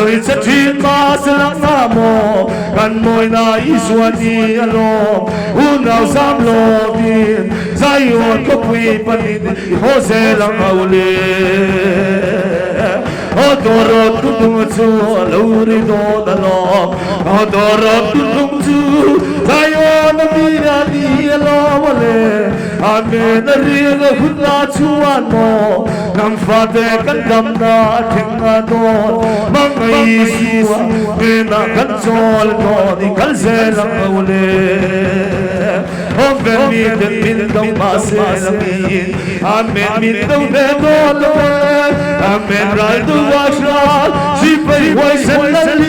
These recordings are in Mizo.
sawi che thin mahse lang na maw kan mawina Isua ni alawm unau zam lovin Zion khawpui panin i haw zel ang au le. Aw dawrawt tutung chu a lo ri dawn alawm Aw dawrawt tutung chu Zion a mi a ni alawm ale Amen a ring a hun la chuan maw Nang fate kan damna a thleng a dawn Hmangaih Isua hnenah kan chawl dawn i kal zel ang au le Amen mi ten min do mahse langin Amen min do ve dawn lo e Amen ral duh a hral Sipai huaisen lal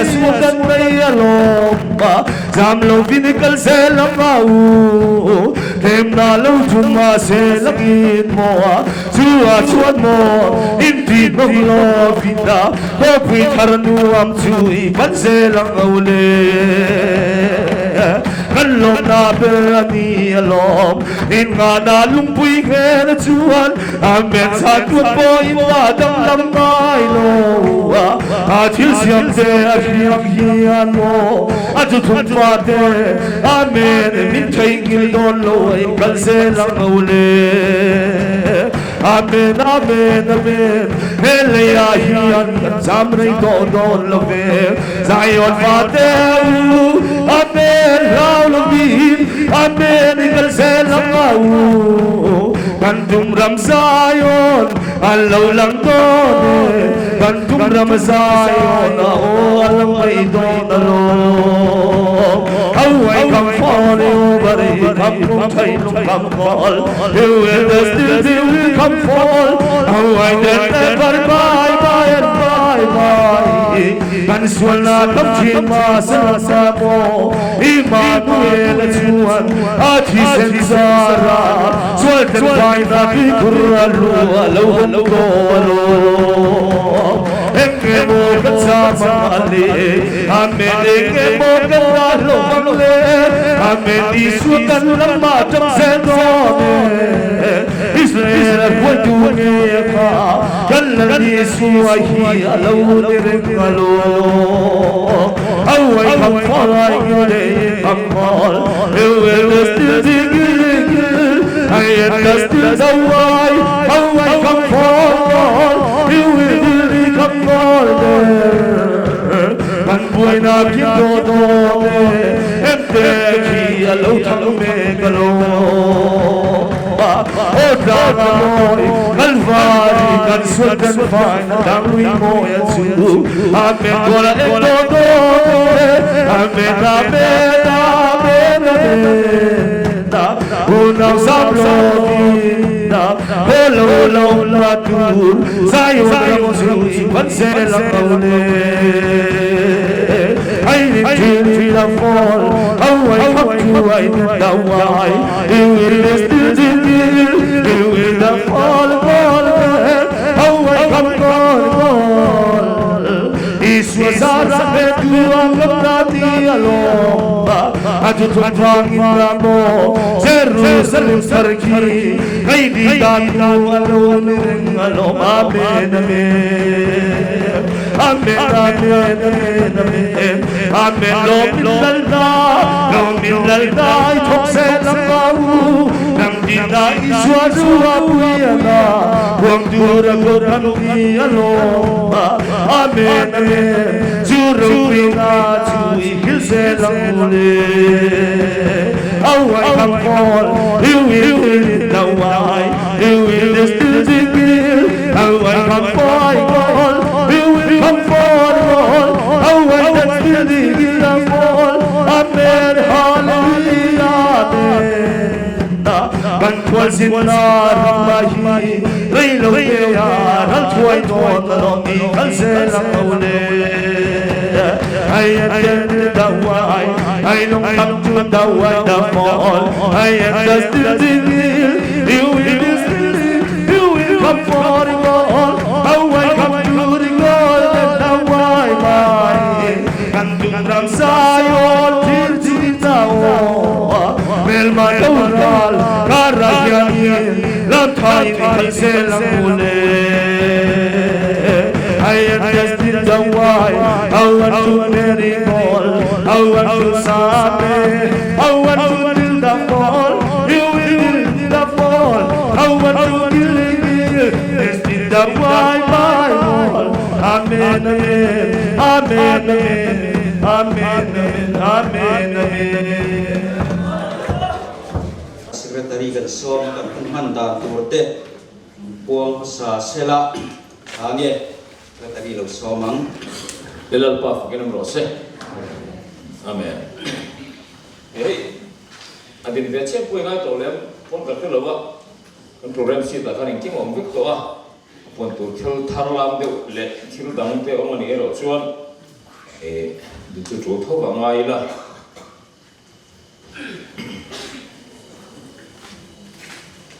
Isua kan nei alawm a Zam lo vin i kal zel ang a u Hlemna lo chu mahse langin maw a Chu ah chuan maw in ti hnawk lo vin a Khawpui thar nuam chu i pan zel ang au le Kan lawmna ber a ni alawm In ngahna lungpui nghen a chuan Amen zan tuan pawhin a danglam ngai lo a A thil siam te a hriam hian maw a chu thum fa te Amen min theihnghilh dawn lo a in kal zel ang au le Amen Amen Amen he leiah hian kan zam rei tawh dawn lo ve Zion fa te u Amen hlau lovin Amen i kal zel ang au Kan tum ram Zion a lo lang dawn e Kan tum ram Zion a aw a lang mai dawn alawm Auai kam fall e bari kam lung thai lung kam fall You will the still till we come fall Auai den never bye bye and bye bye Kan sualna tam thin ma se la sa maw Immanuel a chuan a thisen zar a Sual ten vaina tuikhur a lu a lo hawng tawh alawm Eng nge maw kan zam ang a le Amen eng nge maw kan la hlawm ang le Amen Isua kan lamah tang zel dawn e Israel a hruaitu nge kha Kan Lal Isua hi a lo ni reng alawm Auai kham fai ngei kham khawl Eu el still ding Ai el still dawai Auai kham khawl Eu el kham khawl Kan buaina kim do do te Em te khi a lo thang mek alawm Aw tlang a mawi Kalvari kan sual kan faina tlang lui mawi a chu Amen tuala eng dawn dawn e Amen Amen Amen Amen Unau zam lovin Haw lo lo la tur Zion ram chu i pan zel ang au le Ai rin thil thil a fall Au ai khap thu ai nen dau ai You will still You will the fall fall Au ai khap call call Isua zara he tu a lam na ti a lawm a chu thum vangin la maw Jerusalem thar khi kai ni dan tu a lo ni reng a lawm Amen Amen Amen Amen Amen Amen Amen lawm min lal na lawm min lal na i thawk zel ang a u nang din a Isua nu a pui a na huang tur a ko kan ni a lawm Amen Amen chu ropui na chu i hil zel ang u le Auai kam call you will in the wai you will still Auai kam boy call you will come for all Auai that still in the fall Amen Hallelujah Amen Kan thual zin na ram hi rei lo te a ral thuai dawn a lawm i kal zel ang au le Ai an tel da wai ai lung tam chu da wai da fall Ai an the still you will still you will come for all Au ai come to the goal da wai mai Kan tum ram Zion thil chin ta aw Hmelma do ral karah hianin lam thain i kal zel ang u le. I understand the why I want to marry all I want to same I want to till the fall You will till the fall I want to kill it Still the why my all Amen Amen Amen Amen Amen Amen Amen. Secretary kan sawm kan hun hman dan tur te puang hmasa sela tha nge Secretary lo sawm ang. He Lalpa fakin awm rawh se. Amen. Hei a din ve chiah pawh i ngai tawh lem pawn kan hre lo a, kan program sheet ah khan engkim a awm vek tawh a, puan tur thil thar lam deuh leh thil dang te awm a nih erawh chuan eh din chu tul tho vah ngai ila.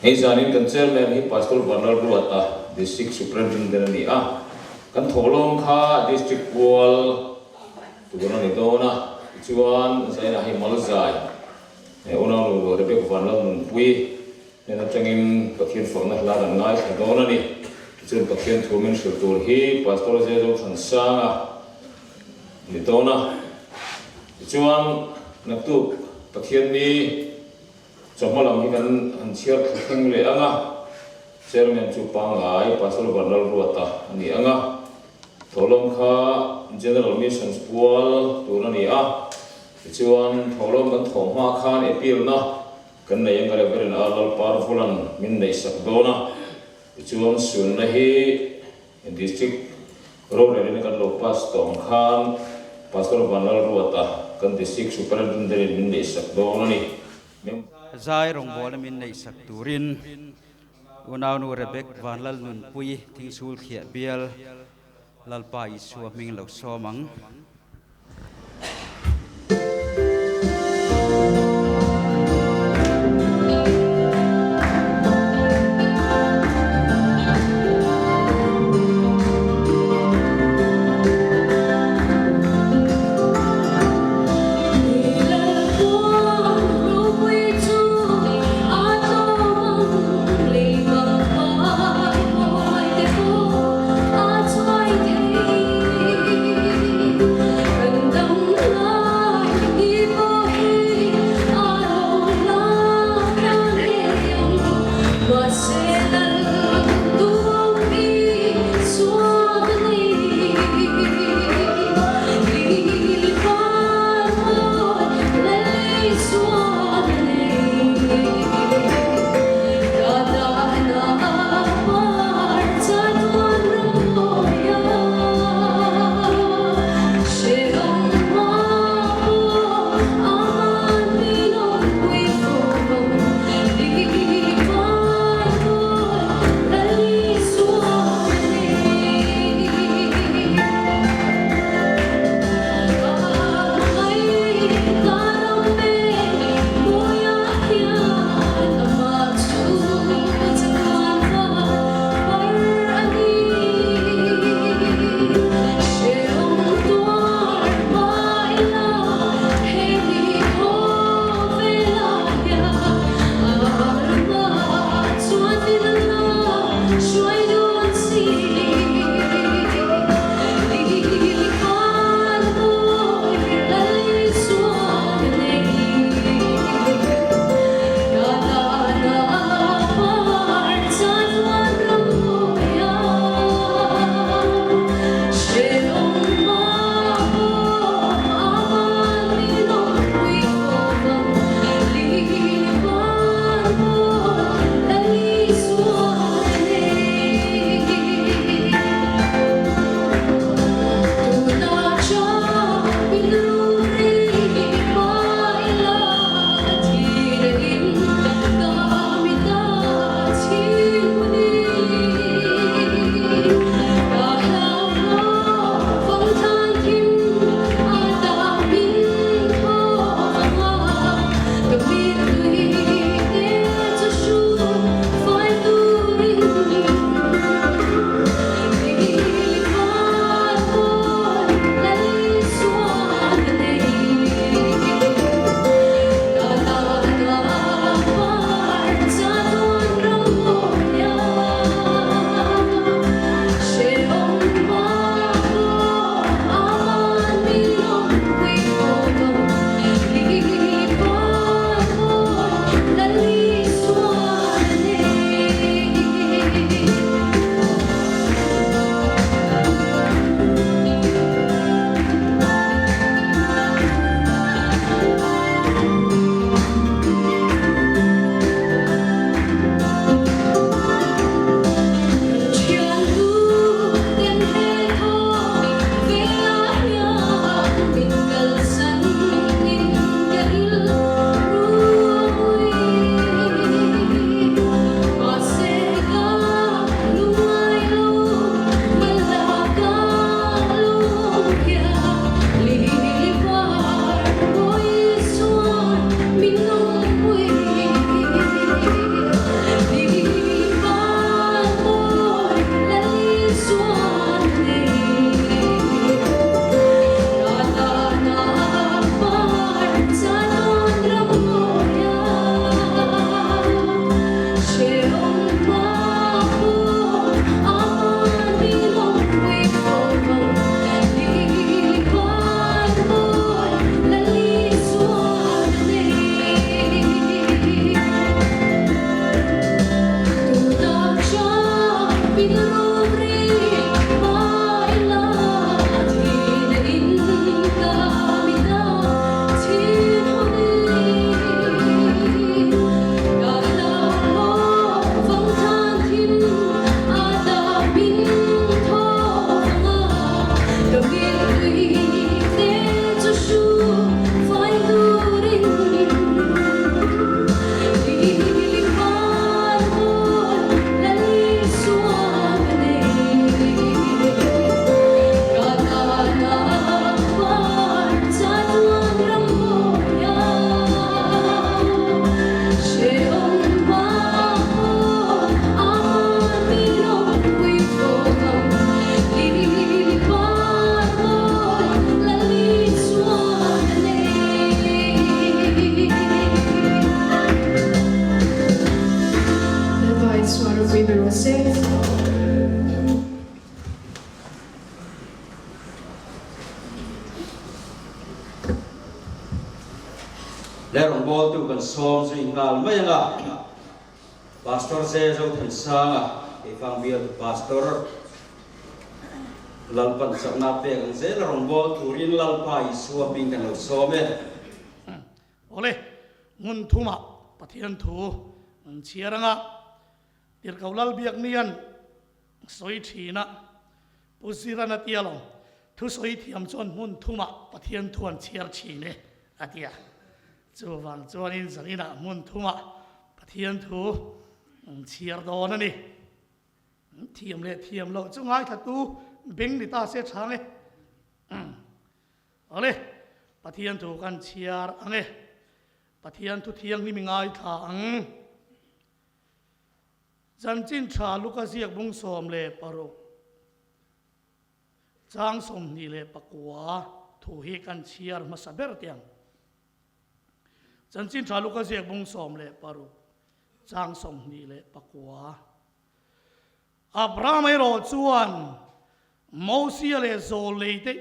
Hei zanin kan chairman hi Pastor Vanlal Ruata, District Superintendent a ni a. Kan thawhlawm kha District pual tur a ni dawn a, tichuan zainah hei Malzai Unaunu Rebecca Vanlal Nunpui hnen atangin Pathian fakna hla kan ngaithla dawn a ni. Tichuan Pathian thu min hrilh tur hi Pastor Zezo Thansanga ni dawn a. Tichuan, naktuk Pathianni chawhma lam hi kan han chhiar thla thleng leh ang a, Chairman chu pangngai Pastor Vanlalruata a ni ang a, thawhlawm kha General Missions pual tur a ni a, tichuan thawhlawm kan thawh hma khan appeal-na kan nei ang a Reverend R Lalparvulan min neihsak dawn a, tichuan sunna hi District rorelin kan lo pass tawh ang khan Pastor Vanlalruata kan District Superintendent in min neihsak dawn a ni. Zai rawngbawlna min neihsak turin Unaunu Rebek Vanlalnunpui Thingsul Thliah Bial Lalpa Isua hming lo sawm ang. Le rawngbawltu kan sawm zui nghal mai ang a, Pastor Ze Zothansanga, Keifang bialtu Pastor, Lalpan chakna pek ang zel a rawngbâwl turin Lalpa Isua hming kan lo sawm e. Awle, hmun thumah Pathian thu an chhiar anga Tirhkoh Lalbiaknian sawi thin a, Pu Ziran a tia lo, thu sawi thiam chuan hmun thumah Pathian thu an chhiar thin e a tia. Chuvang chuanin zaninah hmun thumah Pathian thu an chhiar dawn a ni. Thiam leh thiam loh chu ngaithlatu beng ni ta se chhang e. Awle, Pathian thu kan chhiar ang e. Pathian thu thianghlim i ngaithla ang. Chanchin tha Luka ziak bung 16, chang 29 thu hi kan chhiar hmasa ber teh ang. Chanchin tha Luka ziak bung 16, chang 29. Abraham erawh chuan Mosia leh Zawlneite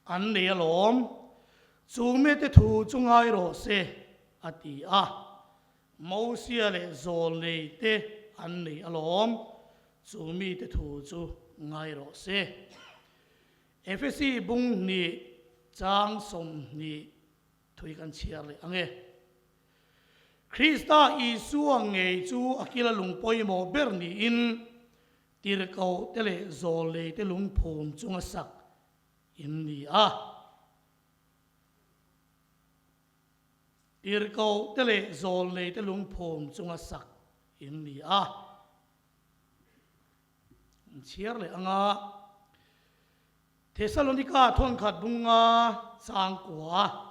an nei alawm, chu mite thu chu ngai rawh se, a ti a. Mosia leh Zawlneite an nei alawm, chu mite thu chu ngai rawh se. Efesi bung hnih chang 20 thui kan chhiar leh ang e. Krista Isua ngei chu a kila lung pawimawh ber niin tirhkoh te leh zawlnei te lungphum chunga sak in ni a. Tirhkoh te leh zawlnei te lungphum chunga sak in ni a. An chhiar leh ang a. Thesalonika thawnkhat bunga changkua.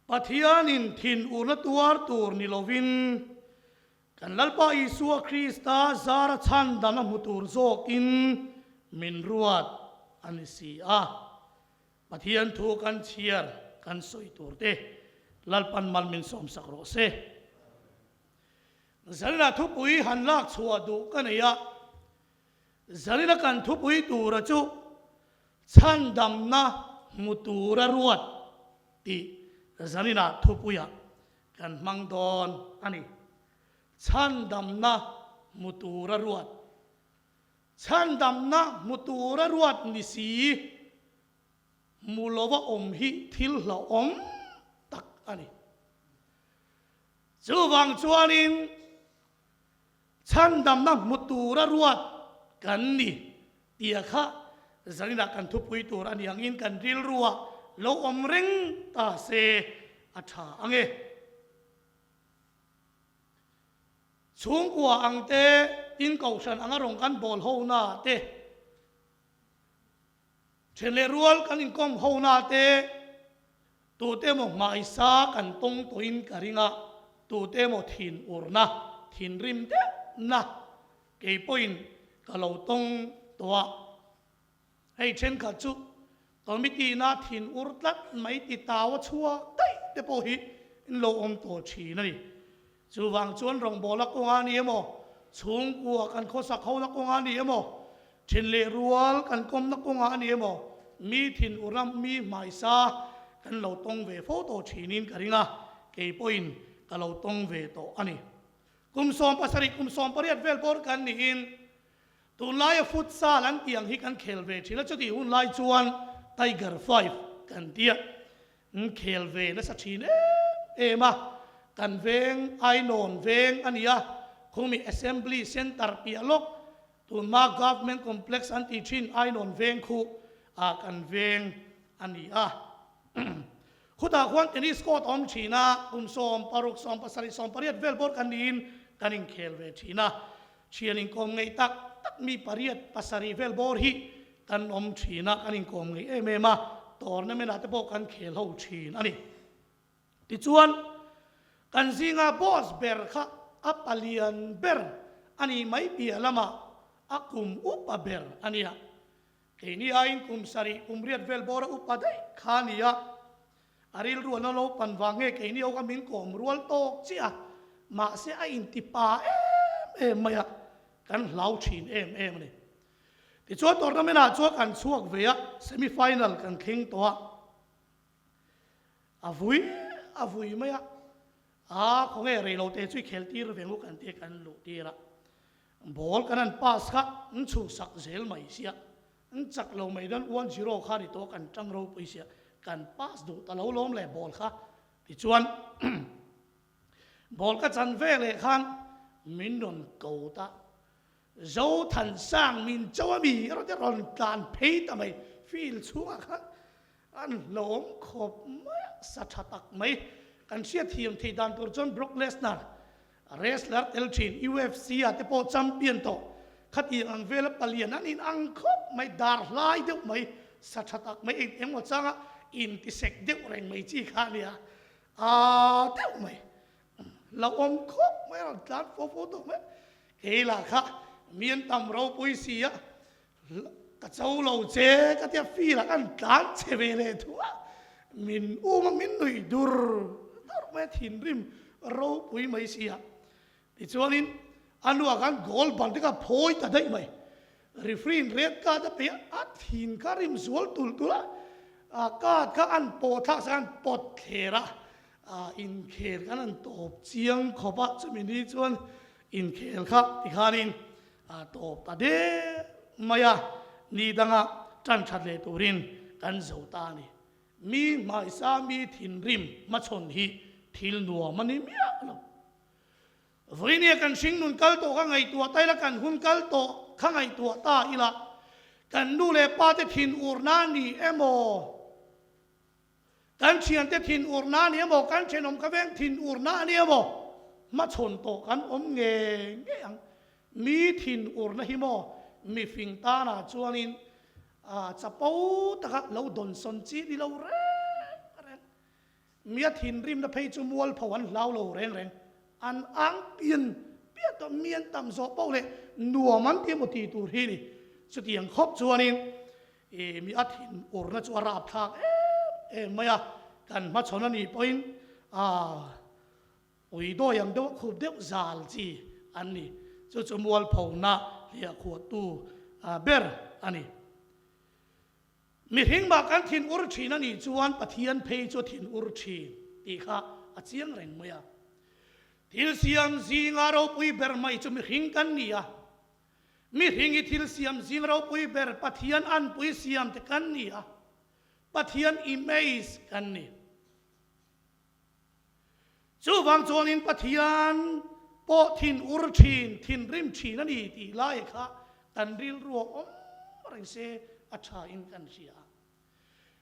Pathianin thinurna tuar tur ni lovin, kan Lalpa Isua Krista zara chhandam a hmu tur zawkin min ruat a ni si a. Pathian thu kan chhiar kan sawi tur te Lalpan mal min sawmsak rawh se. Zalina thupui han lak chhuah duh ka nei a, Zalina kan thupui tura chu chhandamna hmu tura ruat tih Zalina thupuiah kan hmang dawn a ni. Chhandamna hmu tura ruat. Chhandamna hmu tura ruat ni si hmu lova awm hi thil hlauhawm tak a ni. Chuvang chuanin Chhandamna hmu tura ruat kan ni tia kha zaninah kan thupui tur a ni angin kan rilruah lo awm reng ta se a tha ang e. Chhungkua ang te, tin kohhran anga rawn kan bawl ho na te, then leh rual kan inkawm ho na te, Tute emaw hmaisa kan tawng tawhin ka ring a, tute emaw thin urna, thinrim deuhna kei pawhin ka lo tawng tawh a. Hei thenkhat chu committee na thin ur tlat mai ti tau a chhuak daih te pawh hi in lo awm tawh thin a ni. Chuvang chuan rawngbawla kawnga ni emaw, chhungkua kan khawsak hona kawnga ni emaw, thin leh rual kan kawmna kawnga a ni emaw, mi thin u ram mi hmaisa kan lo tawng ve fo tawh thinin ka ring a, kei pawhin ka lo tawng ve tawh a ni. Kum 17, kum 18 vel bawr kan niin tunlaia futsal an tih ang hi kan khel ve thin a, chutih hun lai chuan Tiger Five kan tia an khel ve nasa thin em em a, kan veng Ainawn veng a ni a, khumi Assembly Centre piah lawk tunhma Government Complex an tih thin Ainawn veng khu ah kan veng a ni a. Khutah khuan tennis court a awm thin a, kum 16, 17, 18 vel bawr kan niin kan inkhel ve thin a. Thian inkawm ngeih tak tak mi pariat, pasarih vel bawr hi kan awm thin a, kan inkawm ngeih em em a, tournament ah te pawh kan khel ho thin a ni. Tichuan, kan zinga boss ber kha a palian ber a nih mai piah lamah a kum upa ber a nia. Keini aiin kum sarih, kum riat vel bawra upa daih kha a ni a, a rilru an lo pan vang nge keini ho kha min kawm rual tawk chiah a, mahse a inti pa em em mai a, kan hlau thin em em a ni. Tichuan tournament ah chuan kan chhuak ve a, semi final kan thleng tawh a, a vui a vui mai a, aa khawnge reilote chu i khel tir ve ngu kan tia kan luh tir a, Ball kan han pass kha an chhuhsak zel mai sia, an chak lo mai dawn 1-0 kha ni tawh kan tang ropui sia, kan pass duh ta lo lawm le ball kha tichuan ball ka chan ve leh khan min rawn ko ta, Zothansang min cho a mi erawh te rawn tlan phei ta mai, field chhungah khan an hlawm khawp mai a, sa tha tak mai, kan hriatthiam theih dan tur chuan Brock Lesnar Wrestler tel thin UFC ah te pawh champion tawh khatiang ang vela palian an in ang khawp mai, dar hlai deuh mai, sa tha tak mai eng engmaw changa intisek deuh reng mai chi kha a nia, aa deuh mai, lo awm khawp mai a rawn tlan fo fo tawh mai, kei lah kha mi an tam ropui si a, ka cho lo che ka tia feel ah kan tlan che ve leh thu a, min um a min nuih dur dur mai a thinrim ropui mai si a, tichuanin a hnuah khan goal ban te kha phawi ta daih mai, referee in red card a pe a, a thin kha rim zual tul tul a, a card kha an pawh thlak sak a an pawt thler a, inkhel khan an tawp chiang khawp a, chumi ni chuan inkhel kha tikhanin A tawp ta der mai a, ni danga tan that leh turin kan zo ta a ni. Mi hmaisa mi thinrim hmachhawn hi thil nuam a ni miah lo. Vawinia kan hringnun kal tawh kha ngaihtuah ta ila, kan hun kal tawh kha ngaihtuah ta ila, kan nu leh pa te thin urna a ni emaw, Kan thiante thin urna a ni emaw, kan thenawm ka veng thin urna a ni emaw, hmachhawn tawh kan awm ngei ngei ang. Mi thin urna hi maw mifing tanah chuanin chapo taka lo dawnsawn chi ni lo reng reng. Mia thinrimna phei chu mualpho an hlau lo reng reng. An ang pian pian tawh, mi an tam zawh poh leh nuam an ti emaw tih tur hi ni. Chutiang khawp chuanin I mi a thin urna chu a rapthlak em em mai a, kan hmachhawn a nih pawhin aa ui dawi ang deuh a khup deuh zal chi an ni. Chu chu mualphona hliahkhuahtu ber a ni. Mihring mah kan thin ur thin a nih chuan Pathian phei chu a thin ur thin tih kha a chiang reng mai a. Thil siam zinga ropui ber mai chu mihring kan ni a. Mihring i thil siam zing ropui ber Pathian anpui siam te kan ni a, Pathian image kan ni. Chuvang chuanin Pathian pawh thin ur thin, thinrim thin a ni tih lai kha kan rilru a awm reng se a tha in kan hria.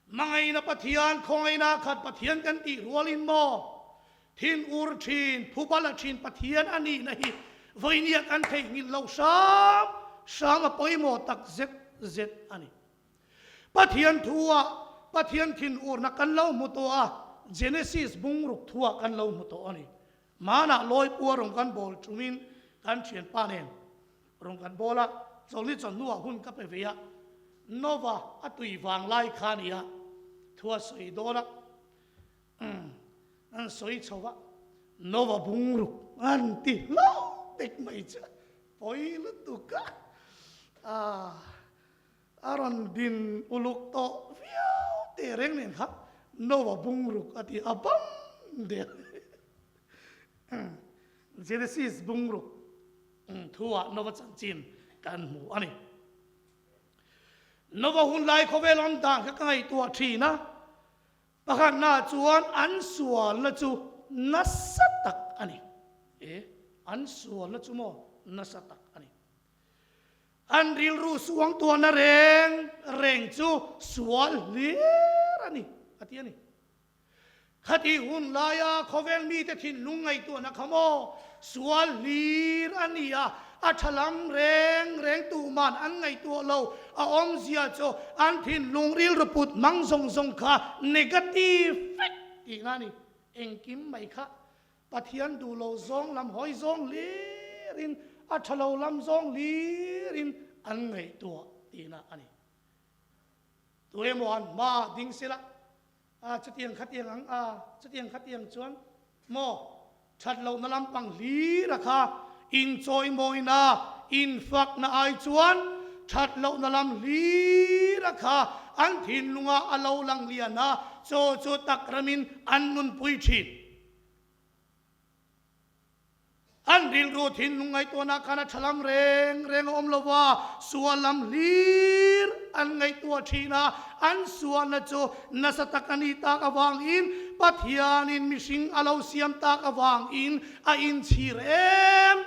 Hmangaihna Pathian, khawngaihna khat Pathian kan tih rualin maw thin ur thin, phubala thin Pathian a nihna hi vawinia kan theihnghilh loh hram hram a pawimawh tak zet zet a ni. Pathian thuah Pathian thin urna kan lo hmu tawh a, Genesis bungruk thuah kan lo hmu tawh a ni. Hmanah lawipua rawn kan bawl tumin kan thianpa nen Rawn kan bawl a, chawlhni chawhnuah hun ka pe ve a, Nova a tui vang lai kha a ni a, thu a sawi dawn a, umm, an sawi chho a, Nova bungruk an ti hlauh tek mai chu pawi lutuk a, ah, a rawn din uluk tawh viau teh reng nen kha Nova bungruk a ti a bam der. Genesis bungruk thuah Nova chanchin kan hmu a ni. Nova hun lai khawvel awm dan kha ka ngaihtuah thin a, pakhatna chuan an sualna chu nasa tak a ni. E, an sualna chu maw nasa tak a ni. An rilru suangtuahna reng reng chu sual hlir a ni, a ti a ni. Khati hun laia khawvel mite thinlung ngaihtuahna kha maw sual hlir a ni a, a tha lam reng reng tuman an ngaihtuah lo. A awmzia chu an thinlung rilru put hmang zawng zawng kha negative vek tihna a ni. Engkim mai kha Pathian duh lo zawng lam hawi zawng hlirin a tha lo lam zawng hlirin an ngaihtuah tihna a ni. Tu emaw an hma ding sela, a chutiang khatiang ang a, chutiang khatiang chuan maw that lohna lampang hlira kha inchawimawina, infakna ai chuan that lohna lam hlira kha an thinlunga a lo lang lian a, chaw chu tak ramin an nunpui thin. An rilru thinlung ngaihtuahna khan a tha lam reng reng a awm lo va, sual lam hlir an ngaihtuah thin a, an sualna chu nasa tak a nih tak avangin Pathianin mihring a lo siam tak avangin a inchhir em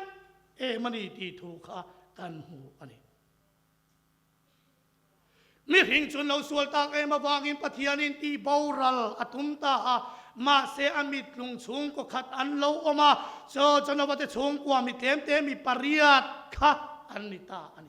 em a ni tih thu kha kan hmu a ni. Mihring chun lo sual tak em avangin Pathianin tih boral a tum ta a, mahse a mitlung chhungkaw khat an lo awm a, chaw chanova te chhungkua mi tlemte mi pariat kha an ni ta a ni.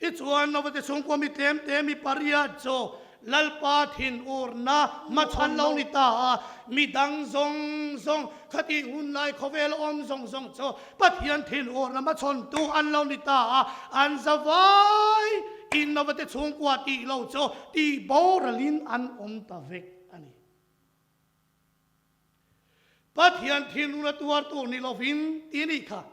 Tichuan Nova te chhungkua mi tlemte mi pariat chu Lalpa thinurna hmachhan lo ni ta a, mi dang zawng zawng khatih hun lai khawvel awm zawng zawng chu Pathian thinurna hmachhawntu an lo ni ta a, an zavai in Novate chhungkua tih lo chu tih boralin an awm ta vek a ni. Pathian thinurna tuartu ni lovin ti nih kha.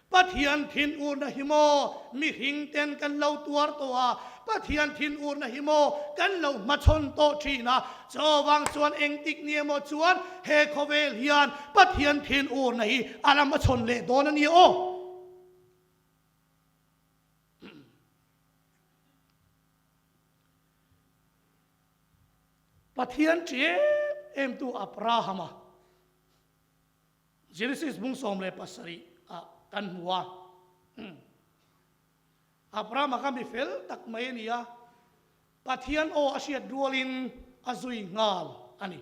Pathian thinurna hi maw mihring ten kan lo tuar tawh a, Pathian thinurna hi maw kan lo hmachhawn tawh thin a, chuvang chuan engtik ni emaw chuan he khawvel hian Pathian thinurna hi a la hmachhawn leh dawn a ni aw. Pathian ṭi em em tu Abrahama Genesis bung 17 ah kan hmu a. Abrahama kha mi fel tak mai a ni a, Pathian aw a hriat rualin a zui nghal a ni.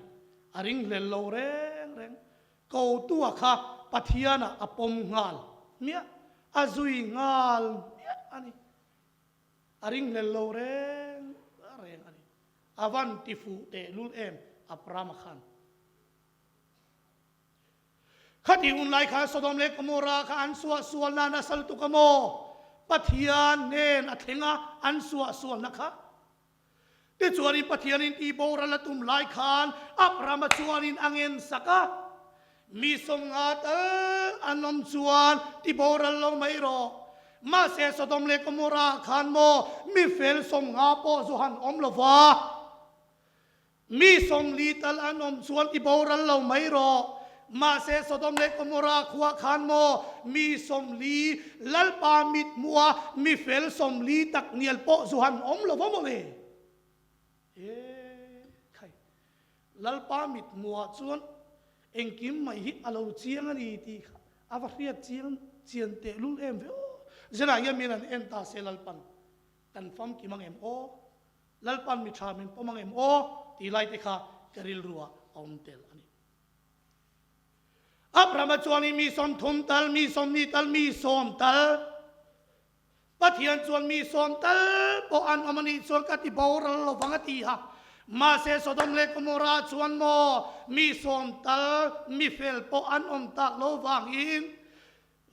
A ringhlel lo reng reng. Kotua kha Pathianah a pawm nghal hmiah, a zui nghal hmiah a ni. A ringhlel lo reng reng a ni. A van ti fuh tehlul em Abrahama khan. Khati hun lai khan Sodom leh Gomorrah kha an suah sualna nasa lutuk a maw? Pathian hnen a thleng a an suah sualna kha. Tichuanin Pathianin tih boral a tum lai khan Abrahama chuanin a ngen sak a, Mi 50 tal an awm chuan ti boral lo mai rawh. Mahse Sodom leh Gomorrah ah khan maw mi fel 50 pawh zu han awm lo va, mi 40 tal an awm chuan ti boral lo mai rawh. Mahse Sodom leh Gomorrah khuah khan maw mi 40 Lalpa mithmuha mi fel 40 tak nial pawh zu han awm lo va maw le? E khai, Lalpa mithmuhah chuan engkim mai hi a lo chiang a ni tih kha a va hriat chiang chian tehlul em ve aw. Zirah hian min han en ta se Lalpan kan famkim ang em aw? Lalpan mi tha min pawm ang em aw? Tih lai te kha ka rilruah a awm tel a ni. Abrahama chuanin mi 30 tal, mi 20 tal, mi 10 tal, Pathian chuan mi 10 tal pawh an awm a nih chuan ka ti boral lo vang a ti a. Mahse Sodom leh Gomorrah chuan maw mi 10 tal mi fel pawh an awm tak lo vangin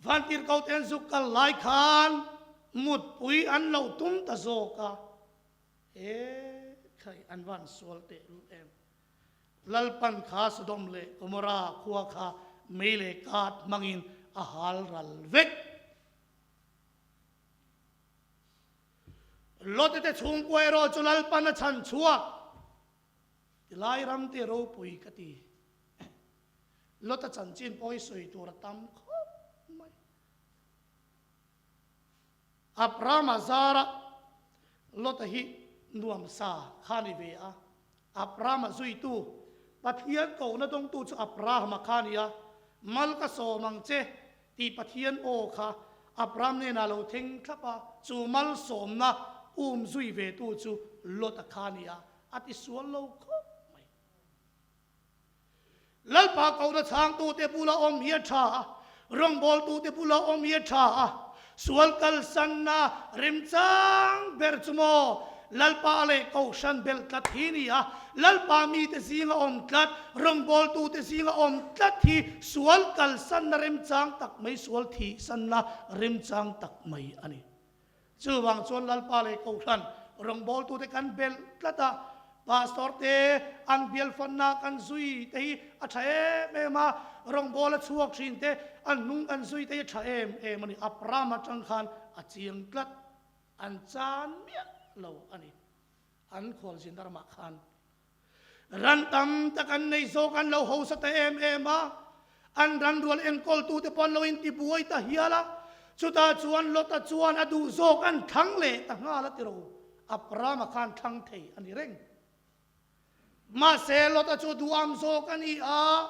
vantirhkoh ten zuk kal lai khan mutpui an lo tum ta zawk a. He khai an van sual teh lul em. Lalpan kha Sodom leh Gomorrah khua kha mei leh kat hmangin a hal ral vek. Lote te chhungkua erawh chu Lalpan a chhan chhuak. Tilai ram te ropui ka ti. Lota chanchin pawh hi sawi tur a tam khawp mai. Abrahama zara Lota hi nuamsa kha ni ve a. Abrahama zuitu, Pathian kohna dawngtu chu Abrahama kha a ni a, Mal ka sawm ang che tih Pathian aw kha Abraham hnenah lo thleng thlap a, chu malsawmna um zui ve tu chu Lota kha a ni a, a ti sual lo khawp mai. Lalpa kohna chhangtute bula awm hi a tha a, rawngbawltute bula awm hi a tha a, sual kalsanna remchang ber chu maw Lalpa leh Kohhran belh tlat hi ni a, Lalpa mite zinga awm tlat, rawngbawltute zinga awm tlat hi sual kalsanna remchang tak mai, sual thihsanna remchang tak mai a ni. Chuvang chuan Lalpa leh Kohhran rawngbawltute kan belh tlat a, Pastor te an bialfanna kan zui te hi a tha em em a, rawngbawla chhuak thin te an hnung kan zui te hi a tha em em a ni. Abraham atang khan a chiang tlat, an chan miah lo a ni. An khualzin ramah khan ran tam tak an nei zawk, an lo hausa ta em em a, an ran rual enkawltute pawh an lo intibuai ta hial a, chutah chuan Lota chuan a duh zawk an thlang leh ta nghal a tiro, Abrahama khan thlang thei a ni reng. Mahse Lota chu duham zawk a ni a,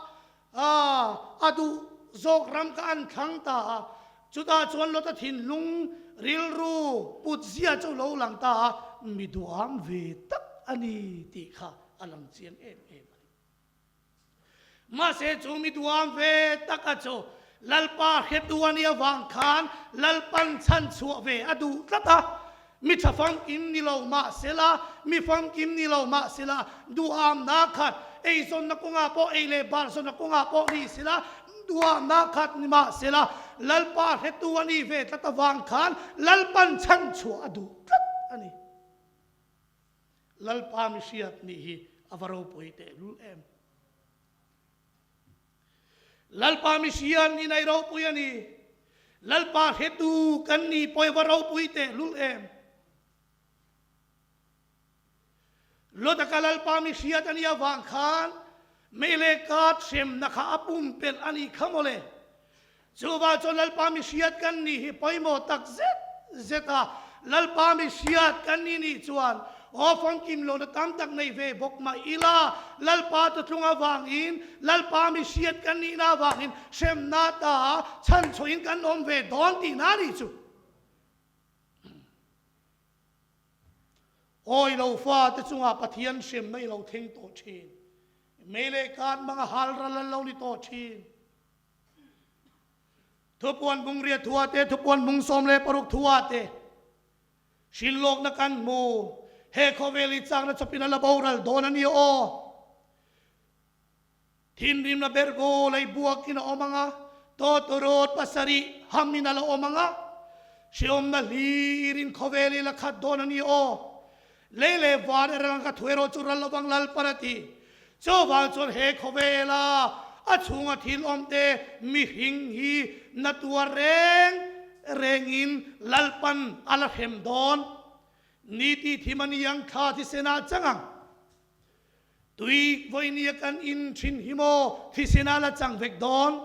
a duh zawk ram kha an thlang ta a, chutah chuan Lota thinlung rilru put zia chu lo lang ta a, mi duham ve tak a ni tih kha a lang chiang em em a ni. Mahse chu mi duham ve taka chu Lalpa hretu a nih avang khan Lalpan chhan chhuah ve a duh tlat a, mi tha famkim ni lo mahsela, mi famkim ni lo mahsela, duhamna khat eizawnna kawngah pawh ei leh barzawnna kawngah pawh ni sela, duhamna khat ni mahsela, Lalpa hretu a nih ve tlat avang khan Lalpan chhan chhuah a duh tlat a ni. Lalpa mi hriat nih hi a va ropui tehlul em. Lalpa mi hriat nih nai ropui a ni. Lalpa hretu kan ni pawh i va ropui tehlul em. Lotaka Lalpa mi hriat a nih avang khan mei leh kat hremna kha a pumpelh a nih kha mawle. Chuvah chuan Lalpa mi hriat kan nih hi pawimawh tak zet zet a, Lalpa mi hriat kan nih nih chuan aw famkim lohna tam tak nei ve bawk mah ila, Lalpa tutlung avangin, Lalpa mi hriat kan nihna avangin hremna ta chhanchhuahin kan awm ve dawn tihna a nih chu. Awi lo fate chungah Pathian hremna i lo thleng tawh thin. Mei leh kat hmanga hal ral an lo ni tawh thin. Thupuan bungria thua te, thupuan bung 16 thua te, hrilhlawkna kan hmu. He khawvel hi chakna chawpin a la boral dawn a ni aw. Thinrimna bergo lei buakin a awm ang a, tawtawrawt pasarih hamin a la awm ang a, hrehawmna hlirin khawvel hi la khat dawn a ni aw. Lei leh van a rang ka thu erawh chu ral lovang Lalpan a ti. Chuvang chuan he khawvela a chhunga thil awmte mihring hi na tuar reng rengin Lalpan a la hrem dawn. Ni tih thim a ni ang thla thisen ah chang ang. Tui vawinia kan in thin hi maw thisen ah la chang vek dawn.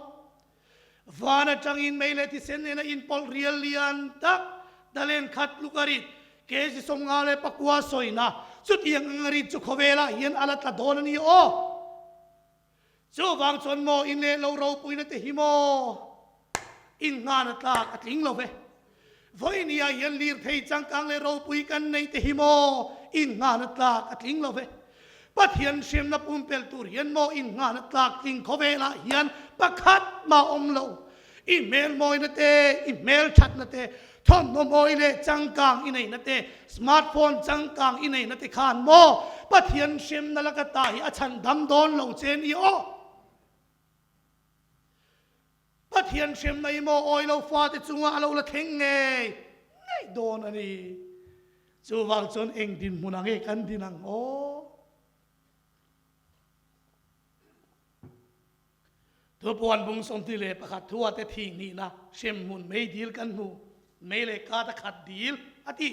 Van atangin mei leh thisen nena inpawlh rial lian tak talen khat tluk a rit kg 59 sawina chutiang ang a rit chu khawvelah hian a la tla dawn a ni aw. Chuvang chuan maw in leh lo ropuina te hi maw inngana tlak a tling lo ve. Vawinia hian lirthei changkang leh ropui kan nei te hi maw inngana tlak a tling lo ve. Pathian hriamna pumpelh tur hian maw inngana tlak tling khawvelah hian pakhat mah awm lo. I hmel mawina te, i hmel thatna te, thawmhnaw mawi leh changkang i neihna te, smartphone changkang i neihna te khan maw Pathian hremna laka ta hi a chhan dam dawn lo che ni aw. Pathian hremna hi maw awi lo fate chunga a lo la thleng ngei ngei dawn a ni. Chuvang chuan eng dinhmun ang nge kan din ang aw? Thupuan bung 21 thua te thing hnihna hremhmun mei dil kan hmu, mei leh kat a khat dil a ti.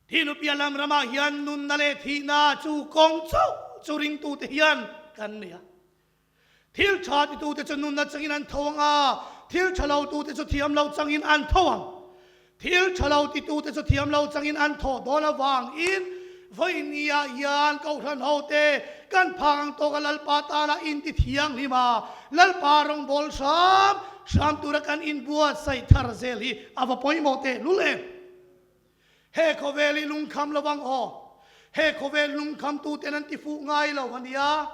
Thihnu piah lam ramah hian nunna leh thihna chu kawng chauh chu ringtute hian kan nei a. Thil tha titute chu nunna changin an tho ang a, thil tha lo tute chu thiam lo changin an tho ang. Thil tha lo titute chu thiam lo changin an thawh dawn avangin vawinia hian Kohhran hote kan phak ang tawka Lalpa tana inti thianghlim a, Lalpa rawngbâwl hram hram tura kan inbuatsaih thar zel hi a va pawimawh tehlul em? He khawvel hi lungkham lo ang aw. He khawvel lungkhamtuten an ti fuh ngai lo a nia.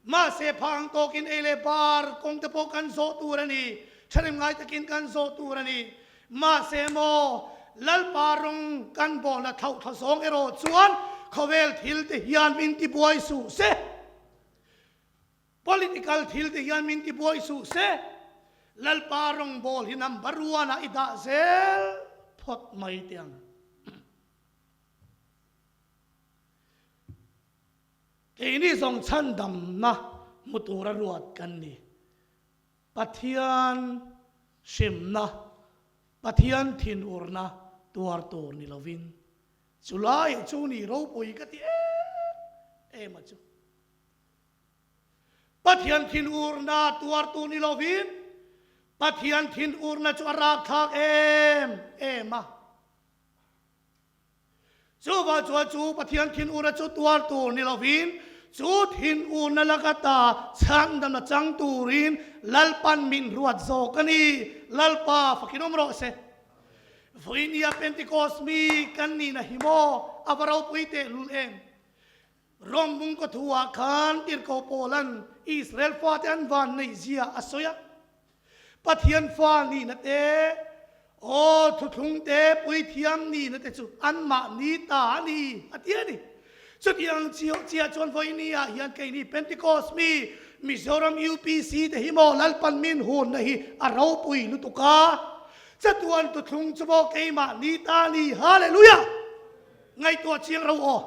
Mahse phang tawkin ei leh bar kawng te pawh kan zawh tur a ni. Tharim ngai takin kan zawh tur a ni. Mahse maw Lalpa rawng kan bawlna thlauh thla zawng erawh chuan khawvel thil te hian min ti buai suh se. Political thil te hian min ti buai suh se. Lalpa rawngbawl hi number one ah i dah zel phawt mai teh ang. Keini zawng chhandamna hmu tura ruat kan ni. Pathian hrimna, Pathian thinurna tuar tur ni lovin chulaiah chu ni ropui ka ti em em a chu. Pathian thinurna tuar tur ni lovin Pathian thinurna chu a rakthlak em em a. Chuvah chuan chu Pathian thinurna chu tuar tur ni lovin, chu thinurna laka ta chhandamna chang turin Lalpan min ruat zawk a ni. Lalpa fakin awm rawh se. Vawinia Pentecost mi kan nihna hi maw a va ropui tehlul em? Rom bung kaw thuah khan tirhkoh Paula'n Israel fate an van neih zia a sawi a. Pathian fa nihna te, aw thuthlung te, puithiam nihna te chu anmahni ta a ni, a ti a ni. Chutiang chiah chiah chuan vawiini ah hian keini Pentecost mi Mizoram UPC te hi maw Lalpan min hunna hi a ropui lutuk a, chatuan thuthlung chu maw keimahni ta a ni. Hallelujah! Ngaihtuah chiang ro aw.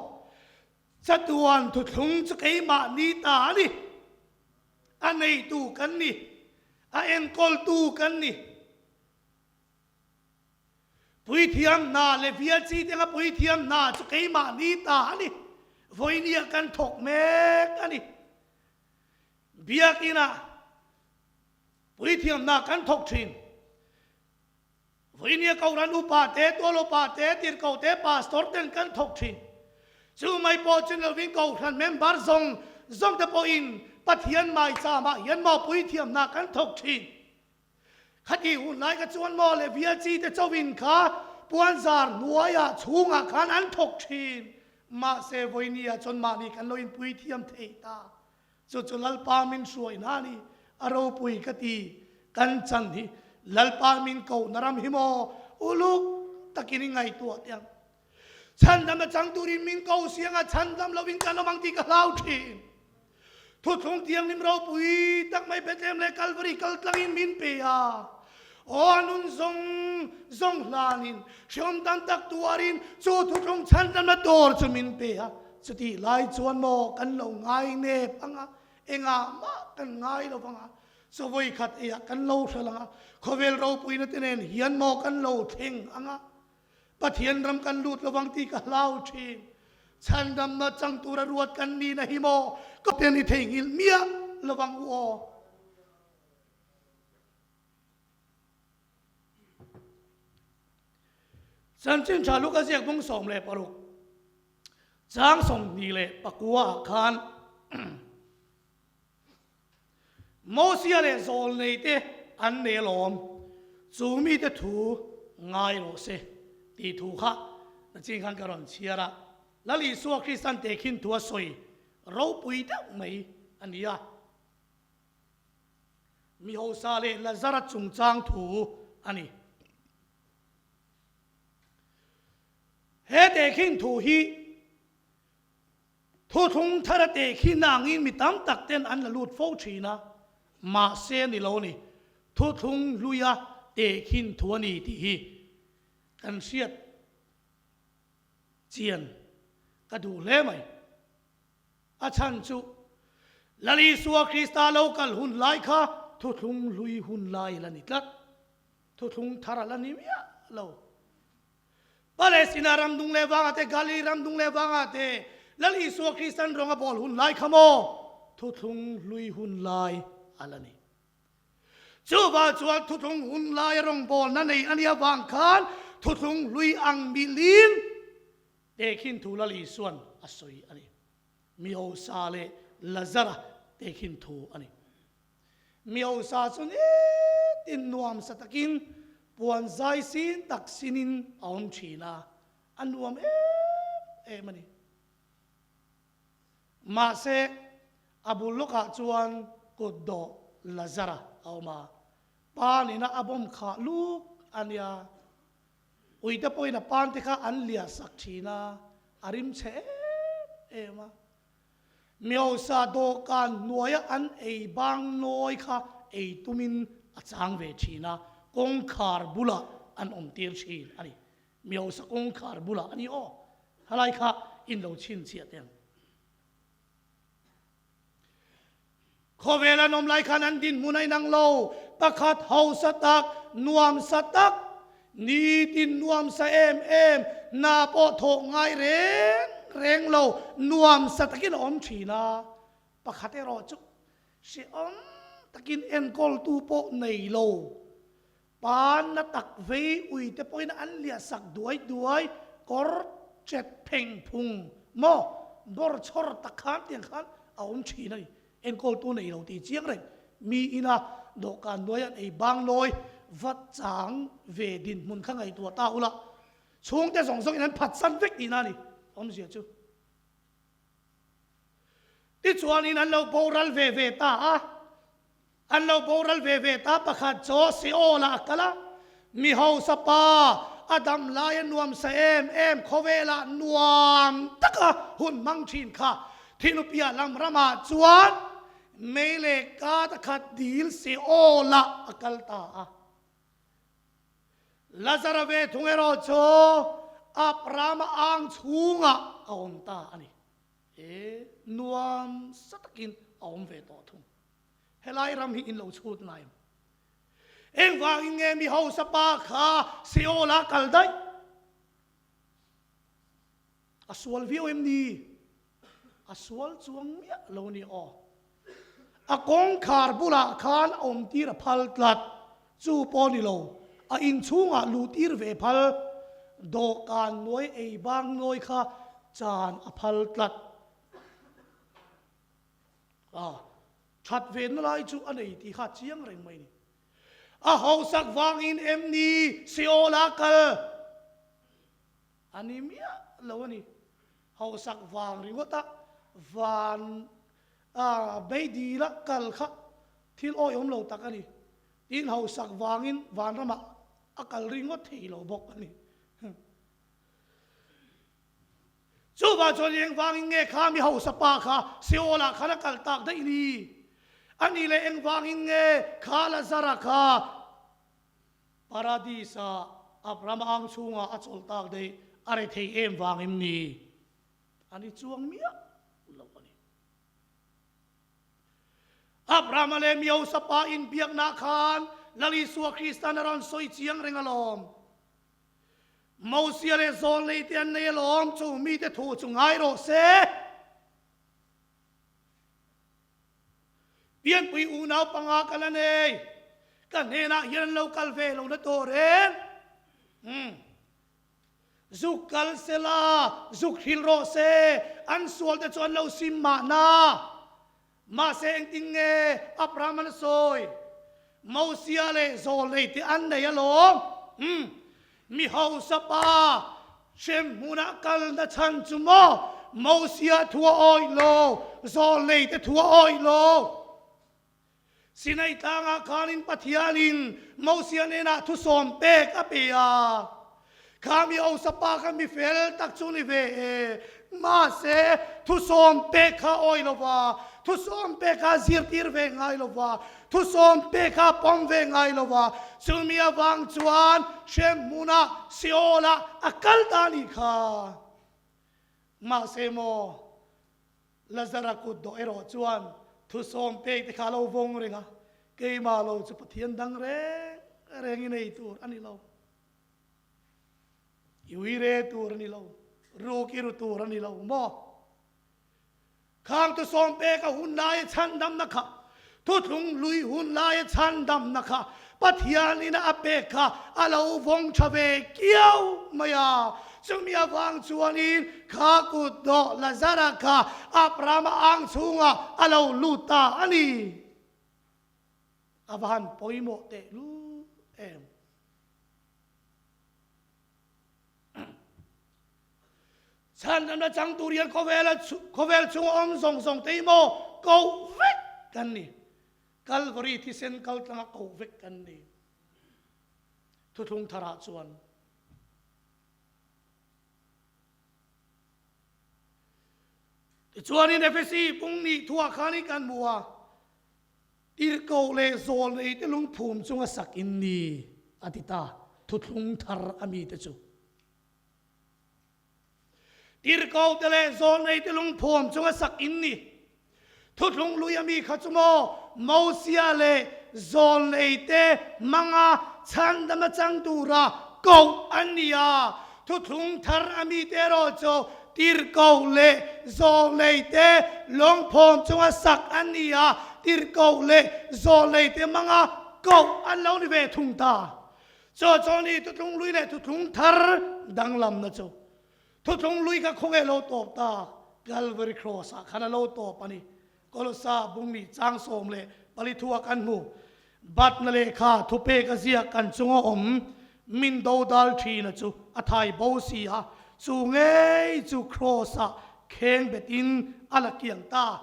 Chatuan thuthlung chu keimahni ta a ni. A neitu kan ni. A enkawltu kan ni. Puithiam hna leh vial chi te anga puithiam hna chu keimahni ta a ni. Vawinia kan thawk mek a ni. Biakinah puithiam hna kan thawk thin. Vawinia Kohhran upa te, tual upa te, tirhkoh te, pastor ten kan thawk thin. Chu mai pawh chu nilovin Kohhran member zawng zawng te pawhin Pathian maicham ah hian maw puithiamna kan thawk thin. Khati hun lai kha chuan maw le vial chi te chauhin kha puanzar hnuaiah chhungah khan an thawk thin. Mahse vawinia chuan mahni kan lo inpuithiam thei ta. Chu chu Lalpa min hruai hna ni, a ropui ka ti, kan chan hi Lalpa min kohna ram hi maw uluk takin i ngaihtuah teh ang. Chhandam a chang turin min ko siang a, chhandam lovin kan awm ang tih ka hlau thin. Thuthlung thianghlim ropui tak mai Bethlehem leh Kalvari kal tlangin min pe a, aw a nun zawng zawng hlanin hrehawm tam tak tuarin chu thuthlung chhandamna tur chu min pe a. Chutih lai chuan maw kan lo ngai nep ang a, engah mah kan ngai lo vang a, chawi khat eiah kan lo hral ang a, khawvel ropuina te nen hian maw kan lo thleng ang a, Pathian ram kan lut lo vang tih ka hlau thin. Chhandamna chang tura ruat kan nihna hi maw ka ten i theihnghilh miah lo vang u aw. Chanchin tha Luka ziak bung 16 Chang 29 ah khan Mosia leh zawlneite an nei alawm, chu mite thu ngai rawh se tih thu kha nachin khan ka rawn chhiar a. Lal Isua Kristan tehkhin thu a sawi ropui deuh mai a ni a. Mi hausa leh Lazara chungchang thu a ni. He tehkhin thu hi thuthlung thara tehkhin angin mi tam tak ten an la lut fo thin a, mahse ni lo ni, thuthlung hluia tehkhin thu a ni tih hi kan hriat chian ka duh hle mai. A chhan chu Lal Isua Krista lo kal hun lai kha thuthlung hlui hun lai la ni tlat, thuthlung thar a la ni miah lo. Palestina ram dung leh vangah te, Galili ram dung leh vangah te Lal Isua Kristan rawng a bawl hun lai kha maw? Thuthlung hlui hun lai a la ni. Chuvah chuan thuthlung hun laia rawngbawlna nei a nih avang khan thuthlung hlui ang milin tehkhin thu Lal Isuan a sawi a ni. Mihosa leh Lazara tehkhin thu a ni. Mihosa chu nitin nuamsa takin puan zai sin tak sinin a awm thin a, a nuam em em a ni. Mahse, a bul lawkah chuan kut dawh Lazara a awm a, pa nena a bawm khah luk a nia. Uite pawhin a pante kha an liah sak thin a, a rim chhe em em a. Miosa dawhkan hnuaia an ei bang nawi kha ei tumin a chang ve thin a, kawngkhar bulah an awm tir thin a ni. Miosa kawngkhar bulah a ni aw, halai kha in lo chhinchhiah teh ang. Khawvel an awm lai khan an dinhmun a inang lo, pakhat hausa tak, nuamsa tak, nitin nuamsa em em, hna pawh thawh ngai reng reng lo, nuamsa takin a awm thin a, pakhat erawh chu hrehawm takin enkawltu pawh nei lo, panna tak vei ui te pawhin an liah sak duai duai, kawr chet pheng phung maw bawr chhawr tak khan tiang khan a awm thin a ni. Enkawltu nei lo tih chiang reng mi ina dawhkan hnuai an ei bang lawi vat chang ve dinhmun kha ngaihtuah ta ula, chhungte zawng zawngin an phatsan vek tihna a ni awmzia chu. Tichuanin an lo boral ve ve ta a, an lo boral ve ve ta pakhat chaw Seol-ah a kal a, mi hausa pa a dam laia nuamsa em em khawvelah nuam taka hun hmang thin kha Thinupia lam ramah chuan mei leh kat a khat dil Seol-ah a kal ta a. Lazara ve thung erawh chu Abrahama ang chhungah a awm ta a ni. E, nuam sa takin a awm ve tawh thung. Helai ram hi in lo chhut ngai ang. Engvangin nge mi hausa pa kha Seol-ah kal daih? A sual viau em ni? A sual chuang miah lo ni aw. A kawngkhar bulah khan a awm tir a phal tlat. Chu pawh ni lo, a inchhungah luh tir ve phal. Dawhkan nuai ei bang nawi kha chan a phal tlat. A that ve na lai chu a nei tih kha chiang reng mai ni. A hausak vangin em ni Seol-ah kal? A ni miah lo a ni. Hausak vang ringawt a van a beidil a kal kha thil awihawm lo tak a ni. Tin hausak vangin vanramah a kal ringawt thei lo bawk a ni. Chuvang chuan eng vangin nge kha mi hausa pa kha Seol-ah khan a kal tak daih ni? A nih leh eng vangin nge kha Lazara kha Paradis-ah Abraham ang chhungah a chawlh tak daih a re thei em vang em ni? A ni chuang miah lo a ni. Abraham-a leh Miosa pa inbiakna khan Lal Isua Krista'n a rawn sawi chiang reng alawm. Mosia leh Zawlnei te an nei alawm, chu mite thu chu ngai rawh se. Pianpui unau panga ka la nei, ka hnenah hian an lo kal ve lo na tawh reng. Umm. Zuk kal se la, zuk hrilh rawh se, an sual te chu an lo sim mahna. Mahse engtin nge Abraham an sawi? Mosia leh Zawlnei te an nei alawm. Umm. Mi hausa pa hrem hmunah kalna chhan chu maw Mosia thu a awih lo, Zawlnei te thu a awih lo. Sinai tlangah khanin Pathianin Mosia hnenah thusawm pek a pe a. Kha mi hausa pa kha mi fel tak chu ni ve e. Mahse, thusawm pek kha awih lo va, thusawm pek kha zirtir ve ngai lo va, Thusawm te kha pawm ve ngai lo va, chumi avang chuan hrem hmunah Seol-ah a kal ta nih kha. Mahse maw, Lazara kut dawh erawh chuan thusawm pek te kha a lo vawng reng a, keimah lo chu Pathian dang reng reng i nei tur a ni lo. I uire tur a ni lo, ruk i ru tur a ni lo maw? Khang thusawm pek a hun laia chhandamna kha, thuthlung lui hun laia chhandamna kha Pathianin a pek kha a lo vawng tha ve kiau mai a. Chumi avang chuanin kha kut dawh Lazara kha Abrahama ang chhungah a lo lut ta a ni. A va han pawimawh tehlul em. Chhandamna chang tur hian khawvela khawvel chunga awm zawng zawng te hi maw koh vek kan ni. Kalvari thisen kal tlanga koh vek kan ni. Thuthlung tharah chuan Tichuanin Efesi pung nih thuah khanin kan hmu a, Tirhkoh leh zawlnei te lungphum chunga sak in ni, a ti ta, thuthlung thar a mite chu. Tirhkoh te leh zawlnei te lungphum chunga sak in ni. Thuthlung lui a mi kha chu maw Mosia leh zawlnei te hmanga chhandama chang tura koh an ni a, thuthlung thar a mite erawh chu Tirhkoh leh zawlnei te lawngphawm chunga sak an ni a, tirhkoh leh zawlnei te hmanga koh an lo ni ve thung ta. Chaw chaw ni thuthlung lui leh thuthlung thar danglamna chu thuthlung lui kha khawnge lo tawp ta, Calvary Cross ah khan a lo tawp a ni. Kolosa bungni chang 14 thua kan hmu. Batna lehkha thupek a ziak kan chunga awm min dodal thina chu a thai bo si a, chu ngei chu Kraws-ah kheng betin a la kiang ta.